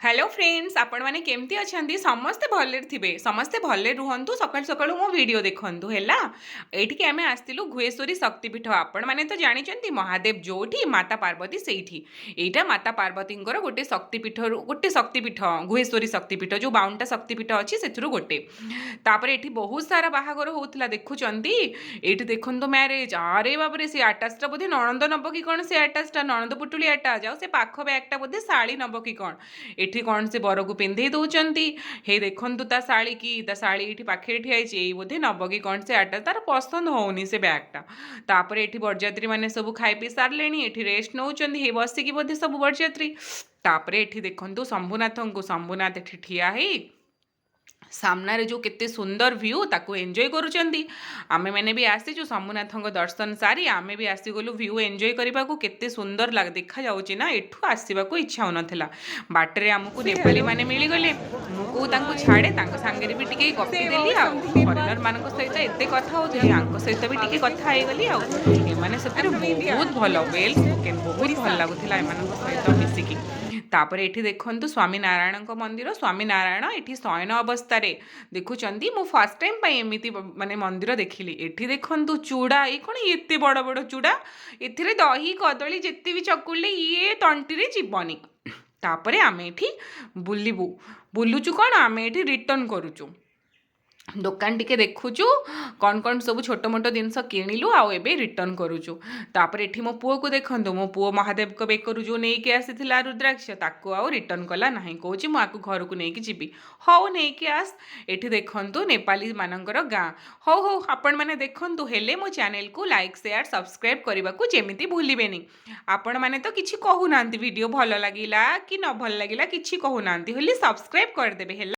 Hello friends, ଆପଣମାନେ କେମିତି ଅଛନ୍ତି? ସମସ୍ତେ ଭଲରେ ଥିବେ, ସମସ୍ତେ ଭଲରେ ରୁହନ୍ତୁ। ସକାଳୁ ସକାଳୁ ମୋ ଭିଡ଼ିଓ ଦେଖନ୍ତୁ। ହେଲା, ଏଇଠିକି ଆମେ ଆସିଥିଲୁ ଗୁହେଶ୍ୱରୀ ଶକ୍ତିପୀଠ। ଆପଣମାନେ ତ ଜାଣିଛନ୍ତି, ମହାଦେବ ଯୋଉଠି, ମାତା ପାର୍ବତୀ ସେଇଠି। ଏଇଟା ମାତା ପାର୍ବତୀଙ୍କର ଗୋଟେ ଶକ୍ତିପୀଠରୁ ଗୋଟେ ଶକ୍ତିପୀଠ, ଗୁହେଶ୍ୱରୀ ଶକ୍ତିପୀଠ। ଯେଉଁ 52ଟା ଶକ୍ତିପୀଠ ଅଛି, ସେଥିରୁ ଗୋଟେ। ତାପରେ ଏଠି ବହୁତ ସାରା ବାହାଘର ହେଉଥିଲା, ଦେଖୁଛନ୍ତି। ଏଇଠି ଦେଖନ୍ତୁ ମ୍ୟାରେଜ୍। ଆରେ ବାବରେ, ସେ ଆଟାଚଟା ବୋଧେ ନଣନ୍ଦ ନବ କି କ'ଣ? ସେ ଆଟାଚଟା ନଣନ୍ଦ ପୁଟୁଳି ଆଟାଚ, ଆଉ ସେ ପାଖ ବ୍ୟାଗଟା ବୋଧେ ଶାଳୀ ନବ କି କ'ଣ? ଏଠି କ'ଣ ସେ ବରକୁ ପିନ୍ଧେଇ ଦଉଛନ୍ତି। ହେଇ ଦେଖନ୍ତୁ ତା ଶାଳୀ କି, ତା ଶାଳୀ ଏଇଠି ପାଖରେ ଠିଆ ହେଇଛି। ଏଇ ବୋଧେ ନବ କି କ'ଣ ସେ ଆଟାଚ, ତାର ପସନ୍ଦ ହଉନି ସେ ବ୍ୟାଗଟା। ତାପରେ ଏଠି ବରଯାତ୍ରୀ ମାନେ ସବୁ ଖାଇ ପିଇ ସାରିଲେଣି, ଏଠି ରେଷ୍ଟ ନେଉଛନ୍ତି, ହେଇ ବସିକି ବୋଧେ ସବୁ ବରଯାତ୍ରୀ। ତାପରେ ଏଠି ଦେଖନ୍ତୁ ଶମ୍ଭୁନାଥଙ୍କୁ। ଶମ୍ଭୁନାଥ ଏଠି ଠିଆ ହେଇ ସାମ୍ନାରେ ଯେଉଁ କେତେ ସୁନ୍ଦର ଭ୍ୟୁ, ତାକୁ ଏନ୍ଜୟ କରୁଛନ୍ତି। ଆମେମାନେ ବି ଆସିଛୁ। ଶମ୍ଭୁନାଥଙ୍କ ଦର୍ଶନ ସାରି ଆମେ ବି ଆସିଗଲୁ ଭ୍ୟୁ ଏନ୍ଜୟ କରିବାକୁ। କେତେ ସୁନ୍ଦର ଦେଖାଯାଉଛି ନା, ଏଠୁ ଆସିବାକୁ ଇଚ୍ଛା ହେଉନଥିଲା। ବାଟରେ ଆମକୁ ନେପାଳୀ ମାନେ ମିଳିଗଲେ। ମୁଁ କୋଉ ତାଙ୍କୁ ଛାଡ଼େ? ତାଙ୍କ ସାଙ୍ଗରେ ବି ଟିକେ ଗପି ଦେଲି। ଆଉ ଫରେନର ମାନଙ୍କ ସହିତ ଏତେ କଥା ହେଉଥିଲି, ୟାଙ୍କ ସହିତ ବି ଟିକେ କଥା ହେଇଗଲି। ଆଉ ଏମାନେ ସତରେ ବହୁତ ଭଲ, ୱେଲ୍ ସ୍ପୋକେନ୍। ବହୁତ ଭଲ ଲାଗୁଥିଲା ଏମାନଙ୍କ ସହିତ ମିଶିକି। ତାପରେ ଏଠି ଦେଖନ୍ତୁ ସ୍ୱାମୀ ନାରାୟଣଙ୍କ ମନ୍ଦିର। ସ୍ୱାମୀ ନାରାୟଣ ଏଠି ଶୟନ ଅବସ୍ଥାରେ ଦେଖୁଛନ୍ତି। ମୁଁ ଫାର୍ଷ୍ଟ ଟାଇମ୍ ପାଇଁ ଏମିତି ମାନେ ମନ୍ଦିର ଦେଖିଲି। ଏଠି ଦେଖନ୍ତୁ ଚୂଡ଼ା। ଏଇ କ'ଣ ଏତେ ବଡ଼ ବଡ଼ ଚୂଡ଼ା? ଏଥିରେ ଦହି କଦଳୀ ଯେତେ ବି ଚକୁଳିଲେ ଇଏ ତଣ୍ଟିରେ ଯିବନି। ତାପରେ ଆମେ ଏଠି ବୁଲିବୁ, ବୁଲୁଛୁ କ'ଣ, ଆମେ ଏଠି ରିଟର୍ନ କରୁଛୁ। ଦୋକାନ ଟିକେ ଦେଖୁଛୁ, କ'ଣ କ'ଣ ସବୁ ଛୋଟ ମୋଟ ଜିନିଷ କିଣିଲୁ ଆଉ ଏବେ ରିଟର୍ନ କରୁଛୁ। ତାପରେ ଏଠି ମୋ ପୁଅକୁ ଦେଖନ୍ତୁ। ମୋ ପୁଅ ମହାଦେବଙ୍କ ବେକରୁ ଯେଉଁ ନେଇକି ଆସିଥିଲା ରୁଦ୍ରାକ୍ଷ, ତାକୁ ଆଉ ରିଟର୍ନ କଲା ନାହିଁ। କହୁଛି, ମୁଁ ଆକୁ ଘରକୁ ନେଇକି ଯିବି। ହଉ, ନେଇକି ଆସ। ଏଠି ଦେଖନ୍ତୁ ନେପାଳୀ ମାନଙ୍କର ଗାଁ। ହଉ ହଉ, ଆପଣମାନେ ଦେଖନ୍ତୁ। ହେଲେ ମୋ ଚ୍ୟାନେଲକୁ ଲାଇକ୍, ସେୟାର, ସବସ୍କ୍ରାଇବ୍ କରିବାକୁ ଯେମିତି ଭୁଲିବେନି। ଆପଣମାନେ ତ କିଛି କହୁନାହାନ୍ତି, ଭିଡ଼ିଓ ଭଲ ଲାଗିଲା କି ନ ଭଲ ଲାଗିଲା କିଛି କହୁନାହାନ୍ତି, ହେଲେ ସବସ୍କ୍ରାଇବ୍ କରିଦେବେ ହେଲା।